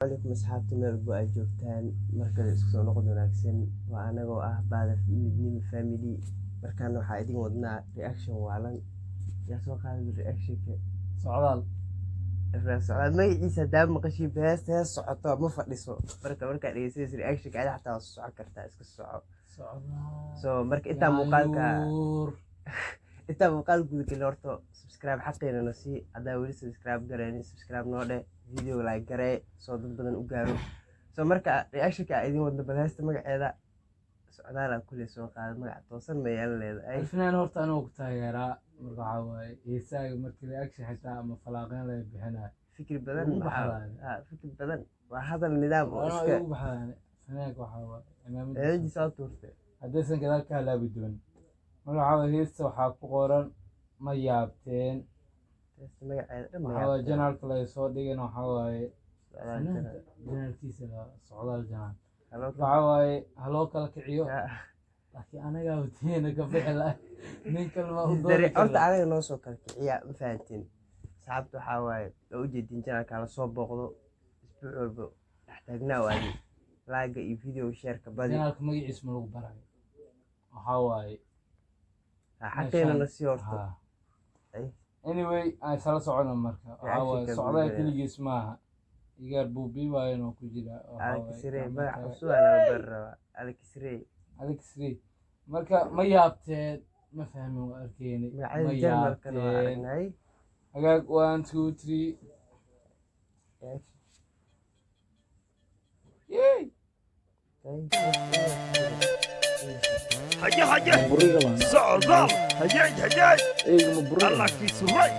Calaykum asxaabta, meel walbo aad joogtaan, markale isku soo noqod wanaagsan. Waa anagoo ah Baada Midnimo Family. Markaana waxaa idin wadnaa reaction waalan. Yaa soo qaaday reactionka? Socdaal. Ibrahim Socdaal magaciisa hadaa maqashiin, heesta hees socoto ma fadhiso. Marka markaa dhegeysanaysa reactionka, adi xataa waa socon kartaa, iska soco. Socdaal. So marka intaa muuqaalka Yaayuur. intaa muuqaal guda gelin, horta subscribe xaqiina na sii. Haddaa weli subscribe gareenin, subscribe noo dheh, video like garee, soo dad badan u gaaro. So marka reactionka aa idin wadno, bal heesta magaceeda Socdaalaa kuley soo qaada, magaca toosan ma yeelan leedahay. Alfinaan, horta anigu ku taageeraa. Marka waxaa waaye heesaaga markii reaction xitaa ama falaaqeyn laga bixinayo, fikir badan ugu maxaa baxdaan. Fikir badan waa hadal nidaam oo anaa iska igu baxdaan. Finaanka waxaa waaye cimaamadiisa eedadii soo tuurtay. Haddaysan gadaal ka halaabi doonin. Marka waxaa waaye heesta waxaa ku qoran "Ma yaabteen". Heesta magaceeda dhan ma Waxaa waaye yaabteen. Channelka laga soo dhigan waxaa waaye Socdaal finaanka channel. Channelkiisa la Socdaal channel. Haloo waxaa waaye haloo kala kiciyo, Ya. laakiin anagaa watiina ka bixi lahay, nin kalma u doodi Horta karna. anaga noo soo kala kiciya, ma fahantiin? Asxaabta, waxaa waaye waa ujeedin, channelka hala soo booqdo. Isbuuc walba dhex taagnaa waadi like-ga iyo video shareka badi. Channelka magaciisa ma lagu barayo, waxaa waaye Xaqiina na sii horta. Ha. Ay. Anyway, aan isla socono. Marka waxaa waaye Reactionka socdaal guud. keligiis maaha, igaar buubi waayan oo ku jira. Waxaa waaye Alkisrey gacmo magac taga. cusub aa laga bari rabaa, Alkisrey. Alex Ray. Marka "Ma yaabteen" ma fahmin, waa arkeynay. Magacyada Ma Jarmalkana waa yaabteen. aragnay. Hagaag, one, two, three. Reaction. Yay! Haye haye, socdaal, hayeey hayeey. Eyga ma buriga? Allah kiisuray.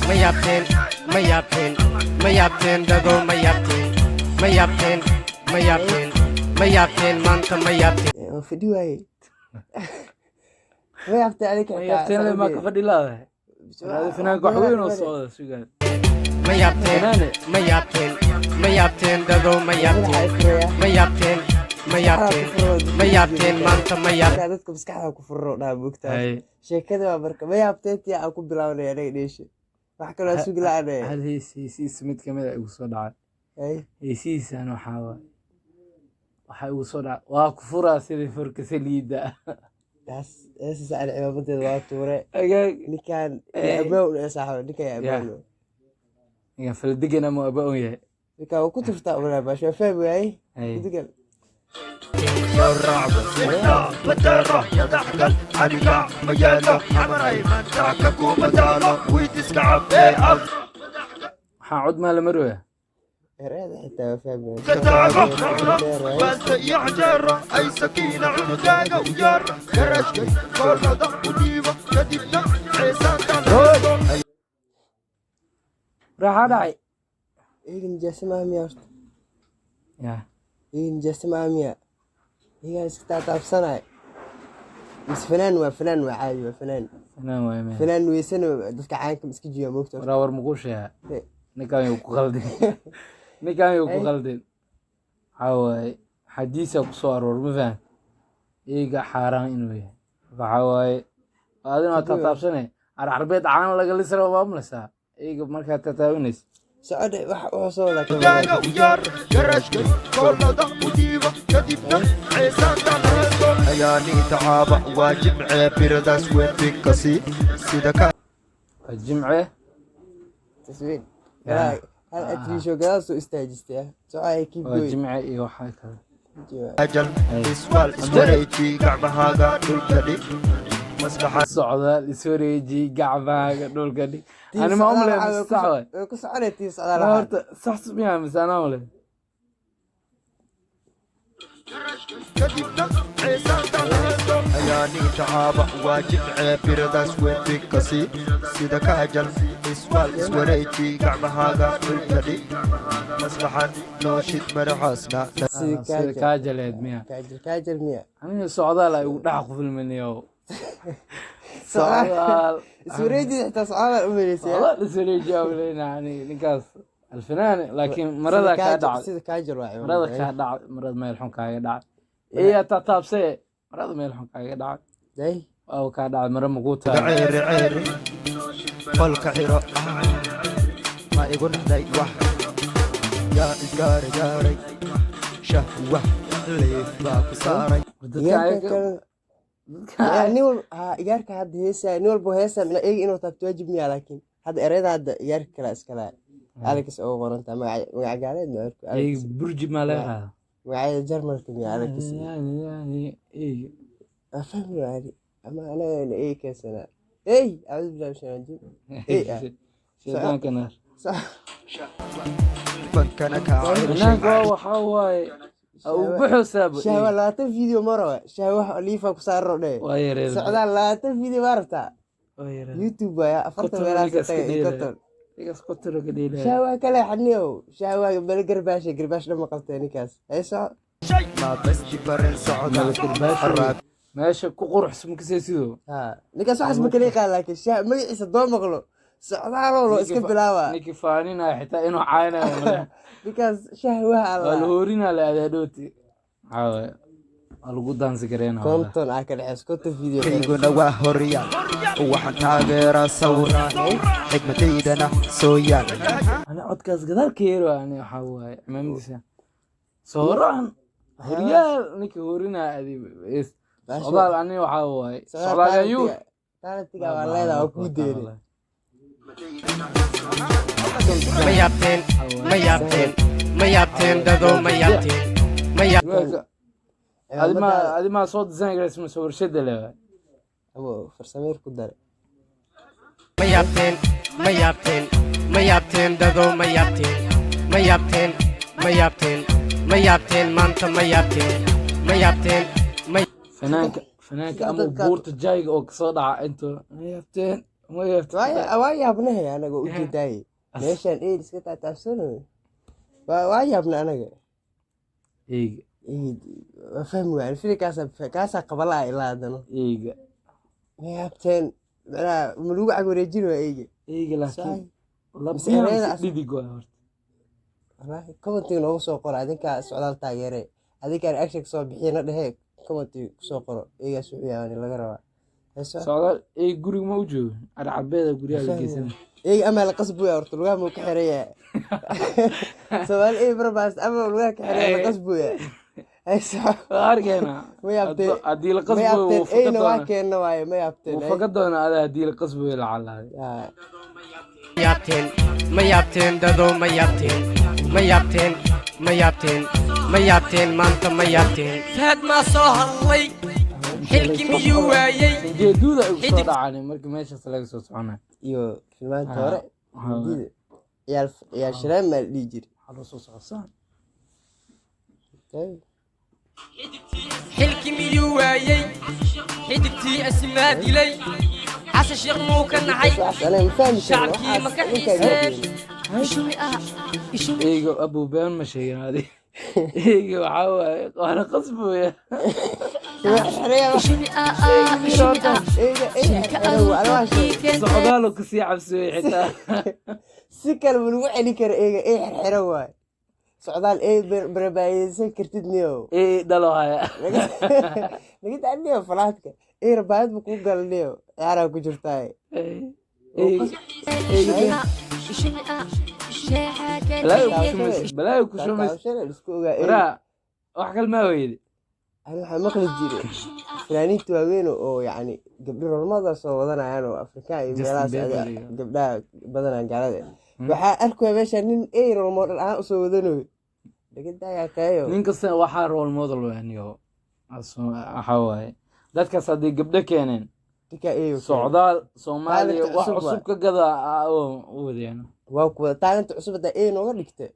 Ma yaabteen, ma yaabteen, ma yaabteen dado, ma yaabteen, ma yaabteen, ma yaabteen, ma yaabteen maanta, ma yaabteen? Waa fadhi waaye. Ma yaabtay adiga? Ma yaabteen le maa ka fadhi laadahay? Walaal, finaanka wax weyn oo socda sugaan. Ma yaabteen? Finaane. Ma yaabteen, ma yaabteen dado, ma yaabteen, ma yaabteen, ma yaabteen, ma yaabteen maanta, ma yaabteen? Dadka maskaxda ku furro dhaa bogtaa. Hay. Sheekada waa marka "Ma yaabteen" tii aan ku bilaabnay anaga dheesha, wax kaloo sugi la-aanay. Hal hees heesihiisa mid kamid a igu soo dhacay. Hay. Heesihiisan waxaa waaye waxaa igu soo dhacay "Waa ku furaa sidii furka saliidda". Taas heesas aan cimaamadeeda waa tuure. Hagaag. Ninkan Eh. abaa u saaxiib, ninkan abaa. Ninkan faldegan ama aba on yahay. Ninkan waa ku turtaa unaa baash, waa fahmi waaye. Hay. Gudigan. Badeero madaxgal aniga ma yeelo xamaray mantaaka kuma taalo weydiska cabee af. Waxaa cod maa la marooya. Ereyada xitaa waa fahmi waaye. Kataago cuno baasta iyo canjeero ay sakiina cunugaaga u yeer garashkay koolada u dhiibo kadibna ceesaanta. Raaxaa dhacay. Iyaga nijaasa maaha miya horta? Ya. Iyaga nijaasa maaha miya? Iyagaa iska taataabsanay mise fanaan? Waa fanaan, waa caadi, waa fanaan. Fanaan waaye meel. Fanaan weysana dadka caanka iska jiyaa moogta. Waraa, war muquu sheegaa? Eh. Ninkan yuu ku qaldin, ninkan yuu ku qaldin. Waxaa waaye xadiisa ku soo aroor, ma fahan, iyaga xaaraan inuu yahay. Waxaa waaye adina waa taataabsane carcarbeed caana laga lisra, waa malaysaa iyaga markaa taataabinaysa. Socodhe wax wuxuu soo wadaa. Cunugaaga u yeer garashkay koolada u dhiibo kadibna ceesaanta ayaani tacaaba. Waa jimcee, biradaas weyn binkasi sida ka. Waa jimce. Taswiir. Ya. Hal atriisho gadaal soo istaajistay, socay, keep Waa going. jimce iyo waxaa kale. Ajal iswaal, iswareeji gacmahaaga dhulka dhig maslaxa. Socdaal, iswareeji gacmahaaga dhulka dhig. Ani ma umle mise sax waay? Way ku soconay tii Socdaal. Ma waxaa. Horta sax miyaa mise anaa umle? Kadibna ceesaanta ayaani tacaaba. Waa jimcee, biradaas weyn binkasi sida ka ajal iswaal, iswareeji gacmahaaga dhulka dhig maslaxan nooshid madaxaasna. Sida Sida kaajal. Kaajaleed miya? Kaajal, kaajal miya? Aniga Socdaal ay ugu dhex qufilmaniyow, Socdaal. Iswareeji xitaa Socdaal u maleysay. Socdaal iswareeji awleyna ani ninkaas alfanaani, laakiin marada kaa dhacday. Sida kaajal waa. Marada kaa dhacday, marada meel xun kaaga dhacday iya taataabsee, marada meel xun kaaga dhacday. Day. Waa kaa dhacday, mara makuu taal. Ceeri ceeri qolka xiro, ma igu naxday wax. Yaa isgaarigaaray, shahwa leef baa ku saaray. Dadka Igaarka ayaga kale dadka yaa nin walba ha igaarka hadda heesaya, nin walba heesa mina eegi inuu taabto waajib miyaa? Laakiin hadda ereyada hadda igaarka kale iskala Alex ugu qorantaa, magac magac gaaleed ma arko Alex. Eyga burji maa laga qaadaa? Magacyada Jarmalka miya Alex? Eyga. Waa fahmi waani ama anaga ey keensanaa ey, acuudu billahi min shaytaan rajiim, ey ah. Shaydaanka naar. Fankana kaa celshay. Banaanka waa waxaa waaye uu buxusaaba. Shahwa 20 video ma raba, shahwa liifa ku saaro dhe. Waa yareed. Socdaal 20 video ma rabtaa? Waa yareed. YouTube waaya 40 Konton meelahaas ninkaas ka tagay iyo dheelaya. 50. Ninkaas qotoro ka dheelaya. Shahwa kale xadniyow, shahwa bale garbaashe, garbaash dhama qabtee ninkaas, hay soco. Ma basti barin socda. Malakarbaash meesha ku quruxsan makasee sidoo. Ha, ninkaas waxaas ma kala yaqaan, laakiin shah magaciisa doo maqlo socdaaloo loo iska bilaaba. Ninkii faaninaya xitaa inuu caaynayo male. Ninkaas shahwaha Waa la Allah. hoorinaa la adaadhooti, waxaa waaye waa lagu daansi gareynaa wallah. 50 aa ka dhexeys, 50 video. Kayguna waa horyaal, waxaan taageeraa sawiraan, xigmadaydana soo yaal. Ani codkaas gadaal ka yeero, ani waxaa waaye cimaamadiisa sooraan horyaal ninka hoorinaya adi socdaal, ani waxaa waaye socdaal ayuu. Talentiga waa leedaha, waa kuu deene. Ma yaabteen, ma yaabteen, ma yaabteen dadow, ma yaabteen, ma yaab Adima adima soo design garaysa mise warshada leewaay? Abo farsameer ku dare. Ma yaabteen, ma yaabteen, ma yaabteen dadow, ma yaabteen, ma yaabteen, ma yaabteen, ma yaabteen maanta, ma yaabteen, ma yaabteen, ma Fanaanka ama buurta jayga oo kasoo dhaca intuu ma yaabteen, ma yaabteen. Waa yaabnahay anaga, ujeedaaye meeshaan eed iska taataabsanayo, waa yaabna anaga. Eyga. Eed waa fahmi waayaan filimkaasa, kaasaa qabalaa ilaa haddana. Eyga. Ma yaabteen macnaha ma lagu cag wareejin waa eyga. Eyga laakiin Mise labiyan ereyada dhidig waay horta. Wallaahi commentiga noogu soo qoro adinkaa socdaal taageere, adinkaa reaction kasoo bixiyana dhehe, commentiga kusoo qoro eygaas wuxuu yahay laga rabaa. Heeso. Socdaal ey guriga ma u joogo, carcabeeda guryaha la geysana. Eyga ama la qasbuya horta, lugaha muu ka xiran yahay? Soomaali ey barbaas ama lugaha ka xiran yahay, la qasbuya. Heeso. Waa arkeena. Ma yaabteen. Haddii la Ma qasbayo yaabteen wuu faka eyna waa doonaa. keenna waaye, ma yaabteen. Wuu faka doonaa adaa haddii la qasbayo lacalahay. Yaabteen, ma yaabteen dadow, ma yaabteen, ma yaabteen, ma yaabteen, ma yaabteen maanta, ma yaabteen? Fahad maa soo hadlay? Xilkii miyuu waayey? Jeeduuda ay kusoo dhacaan marka meeshaas laga soo soconay. Iyo filmaanta hore hindida ciyaal ciyaal shireen maa la dhihi jiray. Waxaa loo soo socosaan. Xilkii miyuu waayey? Xidigtii asimaa dilay, Xasan Sheekh muu ka naxay? Waxaas anaga ma fahmi karin. Shacabkii ma ka waxaas ninkaa xiiseen? Eyga abuu been ma sheegin adi, eyga waxaa waaye waa la qasbaya. Eyga ey xirxiran waa anaa sheegay. Socdaalo kasii cabsooyey xitaa. Si kale ma lagu celin karo eyga, ey xirxiran waay socdaal, ey barbaayeysan kartid niyow. Ey dhalo haya. Naga daa niyow, falaadka ey rabaayad ma kuu gala niyow, ciyaaraa ku jirtaa. Eyga balaayo ku shumaysa, balaayo ku shumaysa. Taabashada isku ogaa ey. Waraa wax kale maa weyde. Ani waxaa maqli jiray fanaaniinta waaweyn oo yacni gabdho rolmada soo wadanayaan oo Afrikaan iyo Justin meelahaas Bieber iyo- gabdhaha badanaa gaalada waxaa arkaya meesha nin ey role model ahaan usoo wadanayo, dhagadayaa kayo. Nin kasta waxaa role model waay anigo waxaa waaye dadkaas hadday gabdho keeneen. Ninkaa ey Socdaal Soomaaliya Talent wax cusub cusub ka gada u wadayaan. Waa kuwada talent cusub haddaa ey nooga dhigta,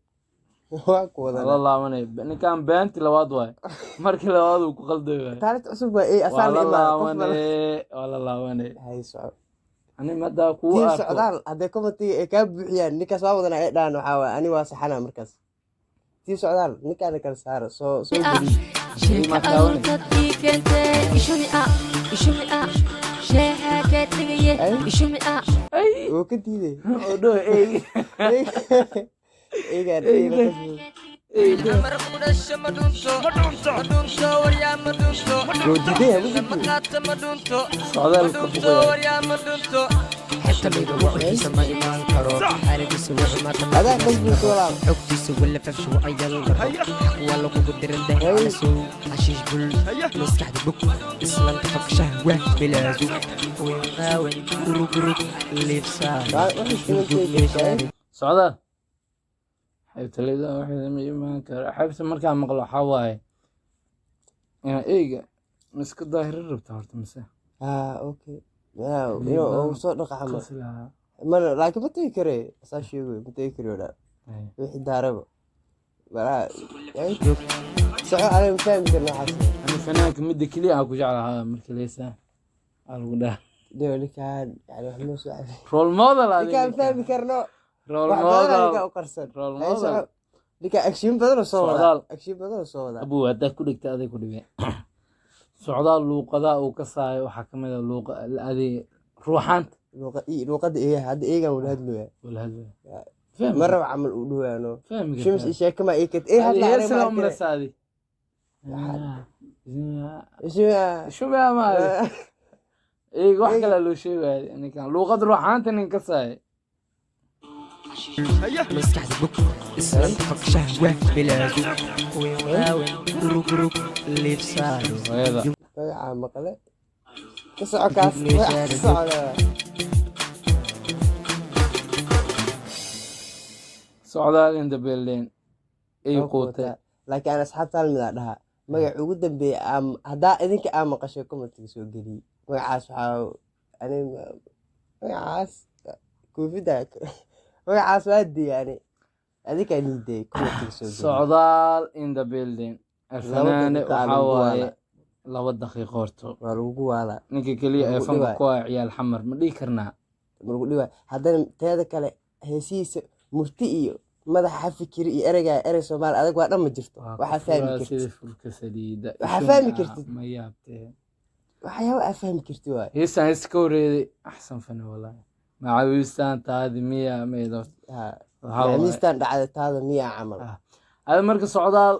waa kuwada. La laabanay ninkan, beanti labaad waay, markii labaad uu ku qalday waay. Talent cusub waa ey Waa asaa la la imaada qof laabanay, waa la laabanay. Hay soco. Ani madaa kuu Tiim arko. Socdaal hadday commentiga ay kaa buuxiyaan ninkaas waa wadanaa ay dhahan, waxaa waaye ani waa saxanaa markaas. Tiim Socdaal ninkaana kala saara, soo soo geliy. Ma taabanay. Ay. Wuu ka diiday. Oo dhow ey. Eygaan ey la qasbay. Amar qudhasho ma dhunto, ma dhunto waryaa, ma dhunto. Wuu diiday, ha ku Ma diiday. qaata, ma dhunto. Socdaal Ma ka dhunto buqaya. waryaa, ma dhunto. Xebta Liido wuxuusa ma imaan karo, xaaladiisa wuxuu maanta ma Adaa qasbiisa walaal. Xogtiisa wala fafshu ayal laro, xaq waa lagugu diran dahalasow, xashiish bul maskaxda bug, islanta faqshahwa bilaazu weyn qaawan gurugurug liifsaa. Socdaal xeebta Liido waxay ma imaan kara. Xeebta markaan maqlo waxaa waaye inaa eyga ma iska daahiri rabta horta mise? Ah, okay. Inuu soo dhaqa camal. Qasi lahaa. Mana, laakiin ma tegi kare, saa sheegoy, ma tegi kari wadhaa. Wixii daaraba balaa soco, aniga ma fahmi karna waxaas. Ani fanaanka midda keliya aan ku jeclahaa marka leesaa aa lagu dhaha. Dhigo ninkaan yani wax noo soo cabay. Role model adiga. Ninkaan fahmi karno. Role wax badan model. Ninkaan u qarsan. Role Hay, model. soco. Ninkaan agshiin badan oo soo wadaa. Socdaal. Agshiin badan oo soo wadaa. Abuu, haddaad ku dhigta aday ku dhibeen. Socdaal luuqadaha uu ka saayo waxaa ka mid a luuqa adiga ruuxaanta. Luuqada eeyaha, hadda eegan wala hadlooya. Wala hadlaya. Ma rabo camal uu dhawaano. Fahmi. Shims iyo sheeko ma ii kat ee hadla aniga ma Heesla arkine. umlasaadi. Shima- Shumaa ma eeg, wax kale loo sheegaya ninkan luuqad ruuxaanta nin ka saaya. Maskaxda bug, islanta faqshahwa bilaazu weyn qaawan gurugurug liifsaa. Hooyada. Magacaa maqle, ka soco kaas, magaca ka socda. Socdaal in the building ay quutay. Laakiin aan asxaabta hal mid aa dhahaa, magaca ugu dambeeya haddaa idinka aa maqashay, commentiga soo geliyey magacaas. Waxaa ani magacaas koofida, magacaas waa diiya ani, adinkaa niideeyay, commentiga soo geliyey. Socdaal in the building. Alfanaane. Daqiiqo aa waxaa lagu waaye waalaa. 2 daqiiqo horto. Waa lagugu waalaa. Ninka keliya ee Lagu fanka dhibaay. ku ah ciyaal Xamar ma dhihi karnaa? Ma lagu dhibaay. Haddana teeda kale heesihiisa murti iyo madaxa ha fikiri iyo ereygaa erey Soomaali adag waa dhan ma jirto. Waa ku Waxaa fahmi furaa kartid. Sida furka saliida. Waxaa Ishun fahmi ah, kartid. Ma yaabtee? Waxyaaba aa fahmi kartid waay. Heestan heesta ka horeeday axsan fani walaahi, macawiistaan taadi miya maydo. Ha. Waxaa waaye Macmiistaan dhacda taada miyaa camal. Ah. Ada marka socdaal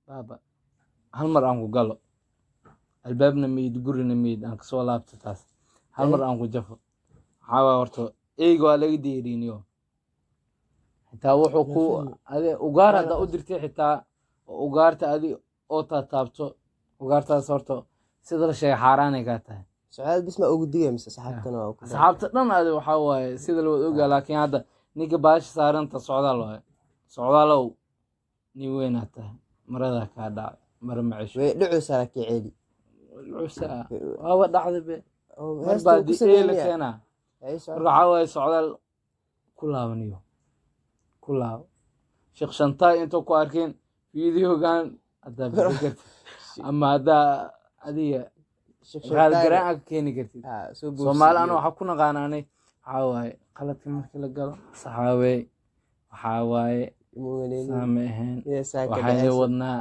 baaba hal mar aan ku galo albaabna meyd, gurina meyd, aan kasoo laabto taas hal mar aan ku jafo. Waxaa waay horta eyga waa laga deeriniyo, xitaa wuxuu ku adi ugaar haddaa u dirtay, xitaa ugaarta adi oo taataabto ugaartaas horta sida la sheegay xaaraanay kaa tahay. Socdaal bis ma ugu digay mise asxaabtana waa ku Asxaabta dhan adi waxaa waaye sida la wada ogaa, laakiin hadda ninka baasha saaranta socdaal waaye. Socdaalow, nin weynaad tahay, maradaa kaa dhacay, mara macesho. Way dhicuysaa laakiin ceeli. Cusa waaba dhacday be. Oo Mar heesta baa uu ku di ee la sameynaya. keenaa. Hay, socdaal. Marka waxaa waaye socdaal ku laabaniyo, ku laabo Sheekh Shantaay intuu ku arkeen videogan haddaa bixi kartid ama haddaa adiga Sheekh raalgaraan Shantaay. aad ka keeni kartid. Ha, soo boobsi Soomaali iyo- anu waxaa ku naqaanaanay waxaa waaye qaladka markii la galo saxaawey waxaa waaye Uma maleynin saama ahayn. Inay saa ka Waxaa dhaceyso. wadnaa.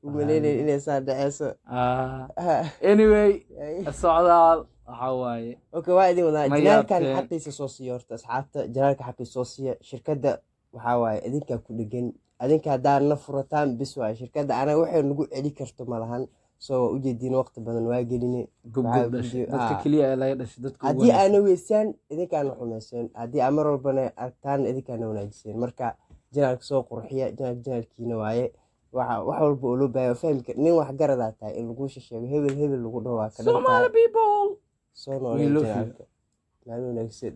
Uma maleynin inay saa dhaceyso. Ah, Ha, anyway, hay. socdaal waxaa waaye Okay, waa idin wadaa. Ma Janaalkan yaabteen. xaqiisa soo siiya horta asxaabta, janaalka xaqiisa soo siiya. Shirkadda waxaa waaye idinkaa ku dhegan, adinka haddaa na furataan bis waaye. Shirkadda anaga waxay nagu celi karto ma lahan, soo waa ujeediin, waqti badan waa geline. Gobgob Waxaa dhashay video- dadka ah. keliya ee laga dhashay dadka ugu Haddii wanaagsan. aana weysaan idinkaana xumayseen, haddii aa mar walbana aragtaan idinkaana wanaajiseen. Marka janaalka soo qurxiya, janaalka janaalkiina waaye. Waxa wax walba oo loo baahay waa fahmi kar nin wax garadaa tahay in laguu sheego, hebel hebel lagu dhaho waa ka dhan Somali tahay. people. Soo We noolee love you. janaalka. Maalin wanaagsan.